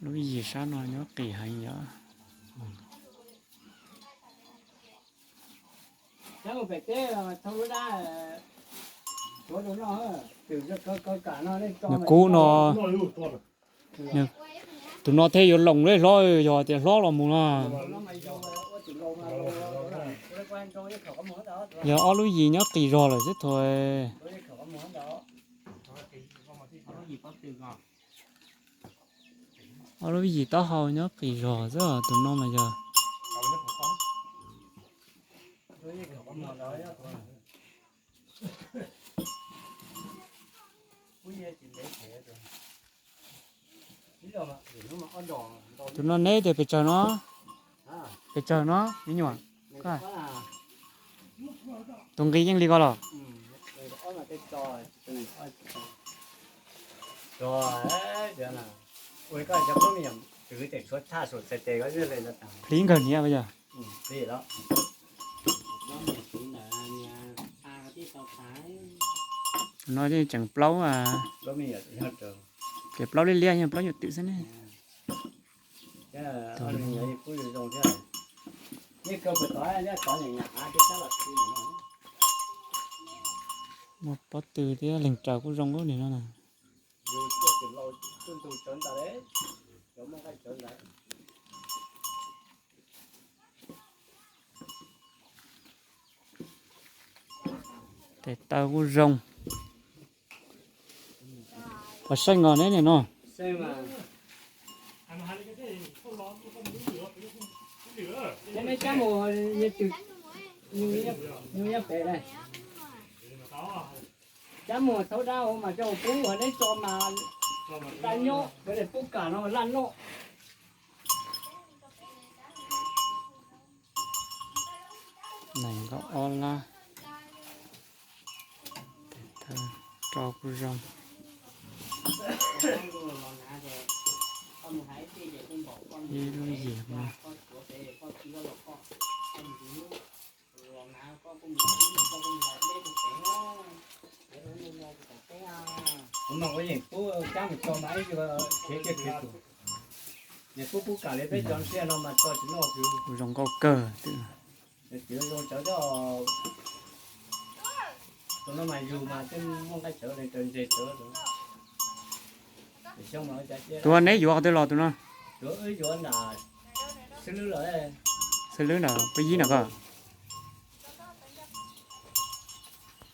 Lub yim sab no nyob qis heev yom. Nws kub no, tus no thiaj yuav loos li hlob, yog tias hlob los mus no. Yog ob lub yim nyob qis zog lawm xwb thaum. Ob lub yim taub hau nyob qis zog xwb, tus no mas yog. Tus no neb tias pes tsawg no? Pes tsawg no me nyuam? Tus nqi yeej li ko los? Plib nkawg niam yog. No tseem plaub, ces plaub liab liab, plaub nyuam twm xwb ne. Muaj pob tw thiab leeg raws kuj zoo lub nim no na. Tes taw kuj zoo. Pov seej os neb nim no. Cab mus thaub dab mas coj pub neb tso mas laj nyob, pub kam no laj noj. Nees nkaum ob lab, rau kuj zoo. Ib lub yim no. Zoo nkauj kawg. Tus neb yuav qhov twg los tus no? Xws lwb na, peb yib na.